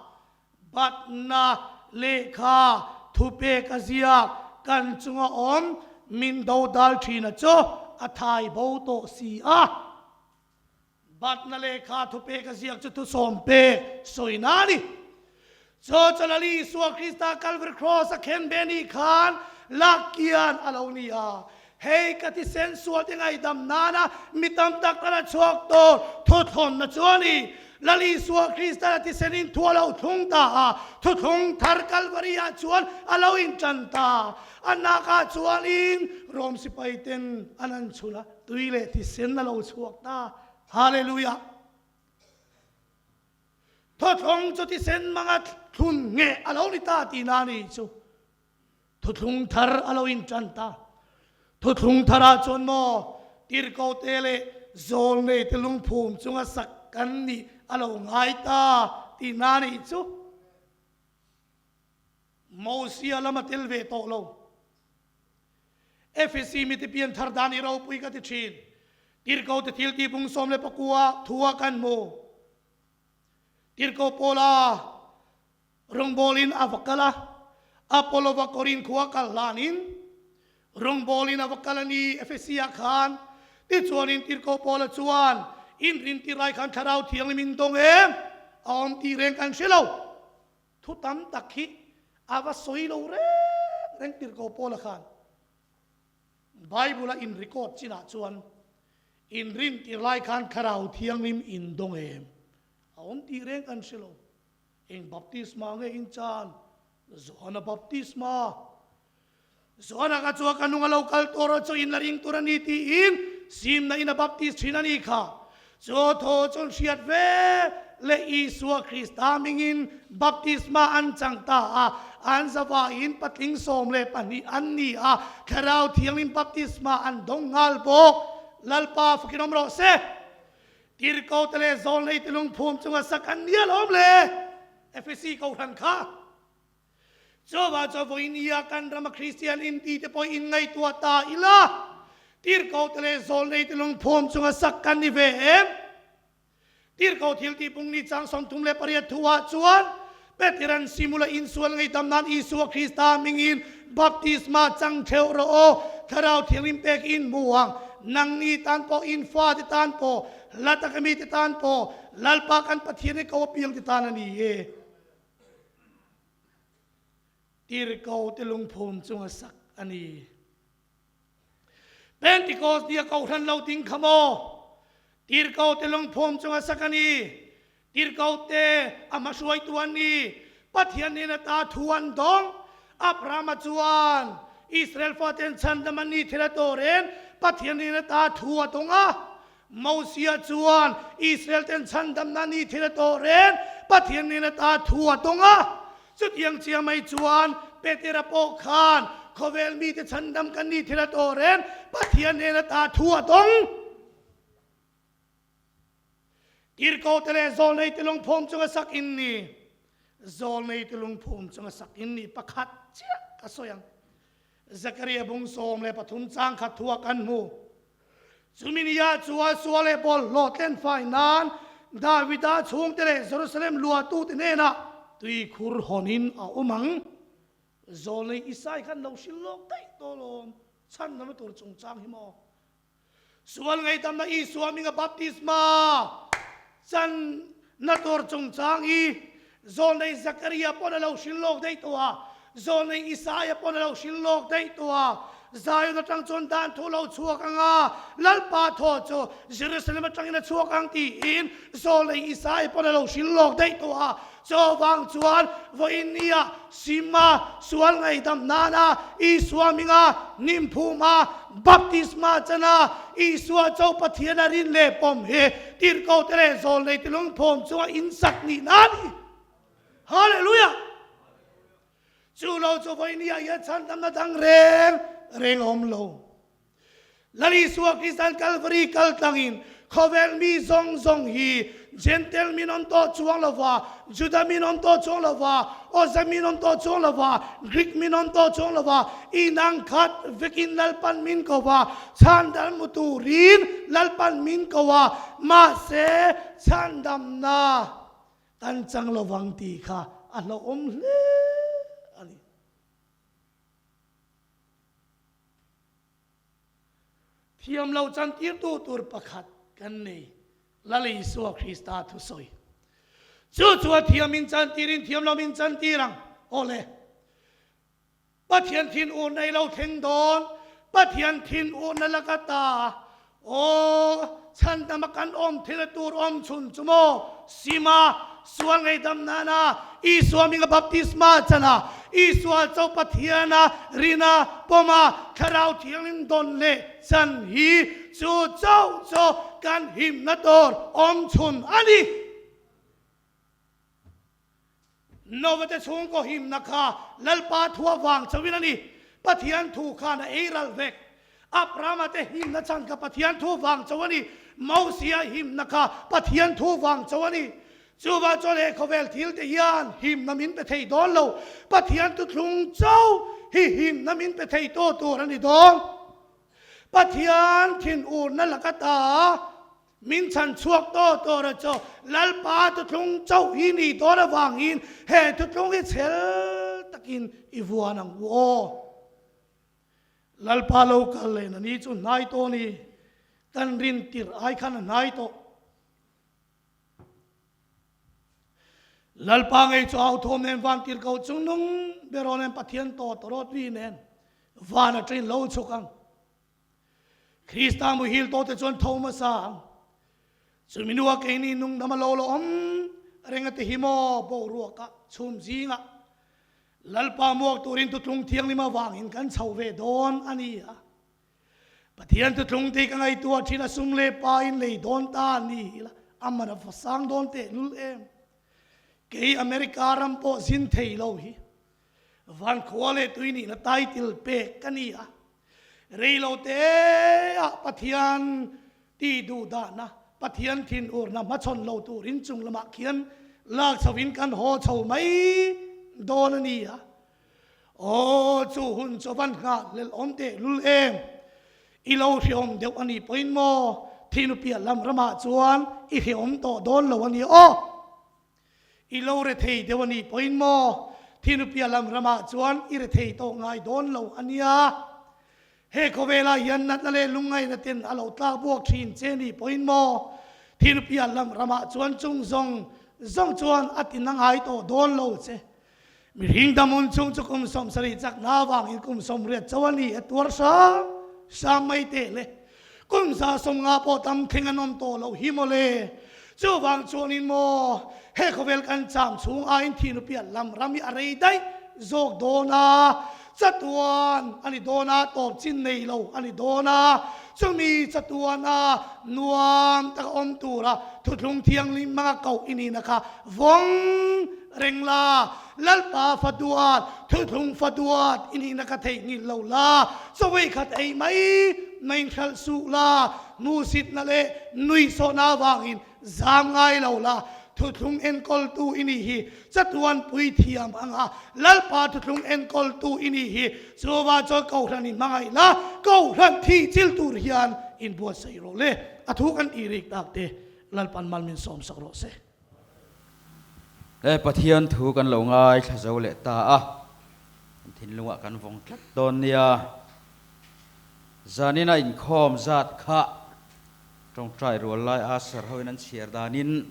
Batna lehkha thupek a ziak kan chunga awm min dodal thina chu a thai bo tawh si a. Batna lehkha thupek a ziak chu thusawm pek sawina a ni. Chaw Chalali Isua Krista Calvary Cross a khen ve ni khan lak kian a lo ni a. Hei ka thisen sual te ngaihdam nana mi tam tak a la chhuak tur thuthlawnna chu a ni. Lal Isua Krista la thisen in thu a lo thlung ta a, thuthlung thar Calvary ah chuan a lo intan ta. A nakah chuanin Rom sipai ten an an chhun a. Tui leh thisen a lo chhuak ta. Hallelujah! Thuthlung chu thisen hmanga thlun ngheh a lo ni ta tihna a ni chu. Thuthlung thar a lo intan ta. Thuthlung tharah chuan maw tirhkote leh zawlneite lungphum chunga sak kan nih a lo ngai ta tihna a ni chu. Mosia lama tel ve tawh lo. Efesi mite pian thar dan i ropui ka ti thin. Tirhkoh te thil tih bung 19 thu ah kan hmu. Tirhkoh Paula rawngbawlin a va kal a, Apollo-va Korin khua kal hlanin rawngbawlin a va kal a ni Efesi ah khan. Tichuanin Tirhkoh Paula chuan inrin tir lai khan Thlarau Thianghlim in dawng em a awm tih reng kan hre lo. Thu tam tak hi a va sawi lo reng reng tirhkoh Paula khan Bible a in record chinah chuan in rin tir lai khan Thlarau Thianghlim in dawng em? A awm tih reng kan hre lo. Eng baptisma nge in chan? Johana baptisma. Johana kha chuan ka nung a lo kal tur a chu in la ring tur a ni tiin simna in a baptist thin a ni kha. Chu thaw chuan hriat ve leh Isua Krista hmingin baptisma an chang ta a, an zavaiin patling 12 an ni a, Thlarau Thianghlim baptisma an dawng nghal bawk. Lalpa fakin awm rawh se. Tirhkoh te leh Zawlnei te lungphum chunga sak an ni alawm le. Efesi Kohhran kha. Chuvang chuan vawinia kan rama Kristian inti te pawh inngaihtuah ta ila, tirhkoh te leh zawlnei te lungphum chunga sak kan ni ve em? Tirhkoh thil tihpung ni chang 38 thuah chuan Peteran Simula insual ngaihdam nan Isua Krista hmingin baptisma chang theuh rawh aw, Thlarau Thianghlim pek in hmu ang, nangni tan pawh, in fate tan pawh, hla taka mite tan pawh, Lalpa kan Pathian hi ko apiang te tan a ni e. Tirhkoh te lungphum chunga sak a ni. Pentecost nia kohhran lo ding kha maw? Tirhkoh te lungphum chunga sak a ni. Tirhkoh te a hmahruaitu an ni. Pathian hnena ta thu an dawng. Abrahama chuan Israel faten chhandam an ni thil a tawh reng. Pathian hnena ta thu a dawng a. Mosia chuan Israel ten chhandamna ni thil a tawh reng. Pathian nen ata thu a tawng a. Chutiang chiang mai chuan Petera pawh khan khawvel mite chhandam kan nih thil a tawh reng Pathian nen ata thu a tawng. Tirhkohte leh zawlneite lungphum chunga sak in ni. Zawlneite lungphum chunga sak in ni pakhat chiah ka sawi ang. Zakaria bung 13 chang khat thua kan hmu. Chumi nia chuan sual leh bawlhhlawh tlen fai nan Davida chhungte leh Jerusalem luahtute hnenah tuikhur hawnin a awm ang. Zawlnei Isai khan lo hrilh lawk daih tawh lawm chhan nana tur chungchang hi maw? Sual ngaihdamna Isua hminga baptisma channa tur chungchang hi Zawlnei Zakaria pawn a lo hrilh lawk daih tawh a, Zawlnei Isaia pawn a lo hrilh lawk daih tawh a. Zion atang chuan dan thu lo chhuak ang a, Lalpa thaw chu Jerusalem atangin a chhuak ang tiin Zawlnei Isaia pawn a lo hrilh lawk daih tawh a. Chuvang chuan vawiin nia Sima sual ngaihdam nana Isua hminga hnimphuma baptisma chana Isua cho Pathian a rin leh pawm hi tirhkohte leh zawlnei tilungphawm chunga insak nihna a ni. Hallelujah! Chu lo chu vawiin nia hian chhandamna dang reng reng a awm lo. Lal Isua Kristan Kalvari kal tlangin khawvel mi zawng zawng hi Jentail min awm tawh chuang lova, Juda min awm tawh chuang lova, Awza min awm tawh chuang lova, Greek min awm tawh chuang lova, inang khat vekin Lalpan min ko va, chhandam mu turin Lalpan min ko a, mahse chhandamna kan chang lovang tih kha a hlauhawm hle a ni. Thiam lo chantirtu tur pakhat kan nei, Lal Isua Krista thusawi. Chu chu a thiam in chantirin thiam lo min chantir ang. Awle. Pathian thin ur nei lo thleng dawn, Pathian thin urna laka ta. Aw, chhandama kan awm thil tur awm chhun chu maw? Sima, sual ngaihdam nana Isua hminga baptisma chana Isua cho Pathiana rina pawma Thlarau Thianghlim dawn leh chan hi chu chauh chu kan himna tur awm chhun a ni. Novate chhungkaw himna kha Lalpa thu avang chauhin a ni. Pathian thu khan a ei ral vek. Abrahama te himna chan kha Pathian thu vang chauh a ni. Mosia himna kha Pathian thu vang chauh a ni. Chuvang chuan he khawvel thil te hian himna min pe thei dawn lo. Pathian thuthlung chauh hi himna min pe thei tu tur a ni dawn. Pathian thinurna laka ta Min chhan chhuak tawh tawh a chaw Lalpa thuthlung chauh hi ni dawn avangin he thuthlung hi chhel takin i vuan ang u aw. Lalpa lo kal leh na ni chu hnai tawh ni, kan rin tirh ai khan a hnai tawh. Lalpa ngei chu au thawm nen van tir ko chung nung beraw nen Pathian tawh tawrawt ri nen van atangin lo chhuk ang. Krista muhil tawhte chuan tho hmasa ang. Chumi hnuah keini nungdam a lo la awm reng a ti hi maw boruaka chhum zingah Lalpa muak turin Thutlung Thianghlim avangin kan chho ve dawn a ni a. Pathian Thutlung tih ka ngaihtuah thin a sum leh pa in lei dawn ta a ni ila a man a va sang dawn tehlul em. Kei America ram pawh zin thei lo hi Van khua leh tui nihna title pek ka ni a. Rei lo te ah Pathian ti duh dahna, Pathian thin urna hmachhawn lo turin chung lamah khian lak chho in kan haw chho mai dawn a ni a. Aw, chu hun chu van nghah lel awm teh lul em? I lo hrehawm deuh a nih pawhin maw thinupiah lam ramah chuan i hrehawm tawh dawn lo a ni aw. I lo rethei deuh a nih pawhin maw Thinupia lam ramah chuan i rethei tawh ngai dawn lo a nia. He khawvelah hian natna leh lungngaihna ten a lo tlak buak thin che nih pawhin maw Thinupia lam ramah chuan chung zawng zawng chuan a tina ngai tawh dawn lo che. Mihring damhun chung chu kum 70 chakna avangin kum 80 chauh a ni a tuar hrang hrang mai teh le. Kum 150 pawh tam thleng an awm tawh loh hi mawle. Chuvang chuanin maw he khawvel kan cham chhung aiin thihnu piah lam ram hi a rei daih zawk dawn a. Chatuan a ni dawn a, tawp chin nei lo a ni dawn a. Chumi chatuana nuam taka awm tura thuthlung thianghlim hmanga koh i nihna kha vawng reng la. Lalpa fa duat, thuthlung fa duat i nihna kha theihnghilh lo la. Chawei khat ei mai mai hralh suh la, hmuhsitna leh nuihsawhna avangin zam ngai lo la. Thuthlung enkawltu i nih hi chatuan puithiam anga Lalpa thuthlung enkawltu i nih hi. Chuvang chuan Kohhran in hmangaih la, Kohhran thih chil tur hian inbuatsaih rawh le. A thu kan tih rik tak te Lalpan mal min sawmsak rawh se. He Pathian thu kan lo ngaithla zo leh ta a, kan thinlungah kan vawng tlat dawn nia. Zanina inkhawm zat kha tawngtai rual lai a ser hoin an chhiar danin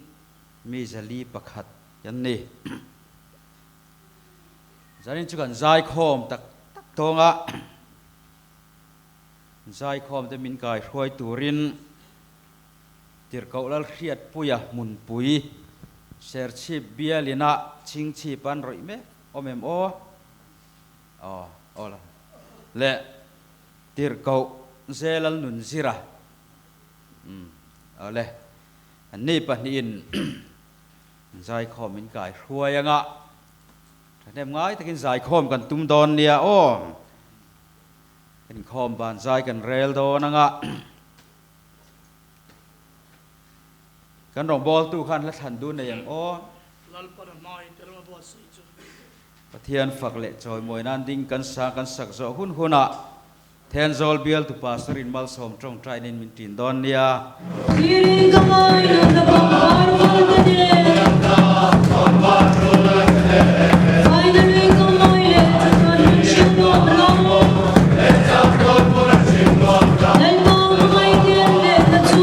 mi zali pakhat kan ni. Zanin chu kan zaikhawm tak tak tawng a, zaikhawm te min kaihruai turin Tirhkoh Lalhriatpuia hmunpui Serchhip bialina chhingchhip an rawih mek awm em aw? Aw, aw la. Le Tirhkoh Zelalnunzira, umm, aw le, anni pahnihin zaikhawm min kaihruai anga thahnem ngai takin zaikhawm kan tum dawn nia aw. Inkhawm ban zai kan rel dawn anga. Kan rawngbawltu khan hla thlan dun nei ang aw. Lalpan a hmai te ram a buatsaih chu. Pathian fak leh chawimawi nan ding kan sang kan sak zawh hun hunah Thenzawl bialtu Pastor in malsawm tawngtainin min tin dawn nia. Thlirin ka hmai nunna pangpar rual ka nen. Finally ka mawi leh chatuan min hrilh nuam lo. Lalpa hmangaih tian leh na chu.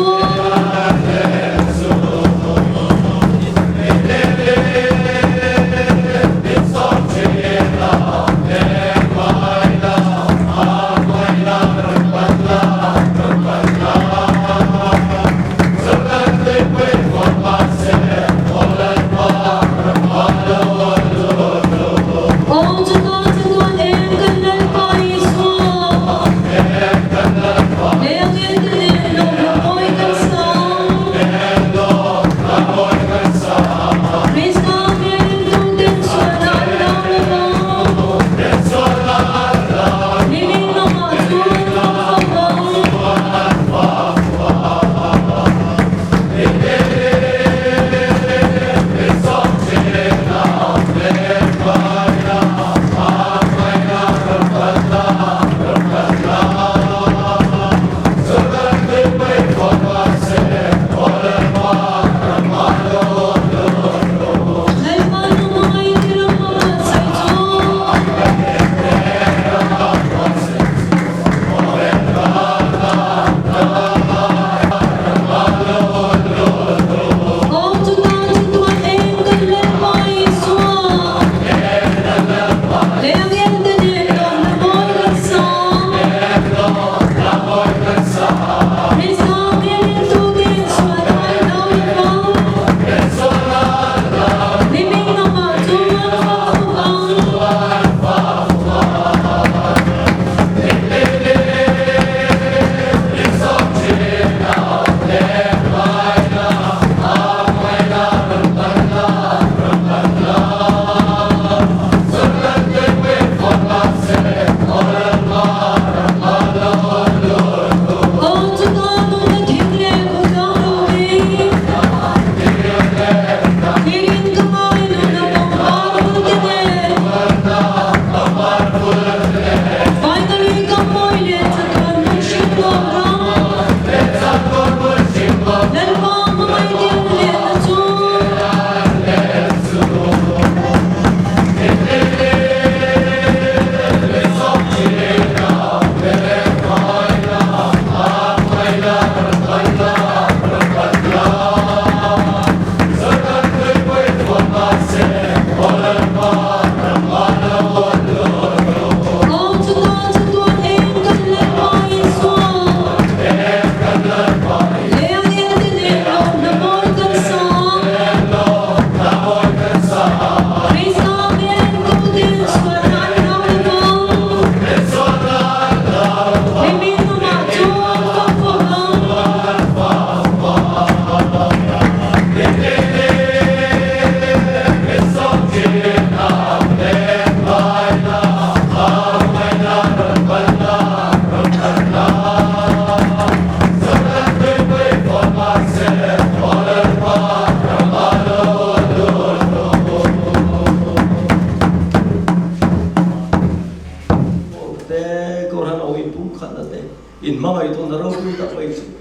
inpumkhatna te, inhmangaih tawnna ropui tak mai chu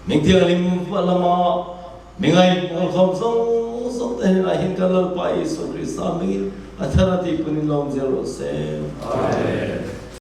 Ming Thianghlim lama mi ngaihmualkhawm zawng zawng te hnenah hian kan Lalpa Isua Krista hmingin a thar a tihpun in lawm zel rawh se. Amen.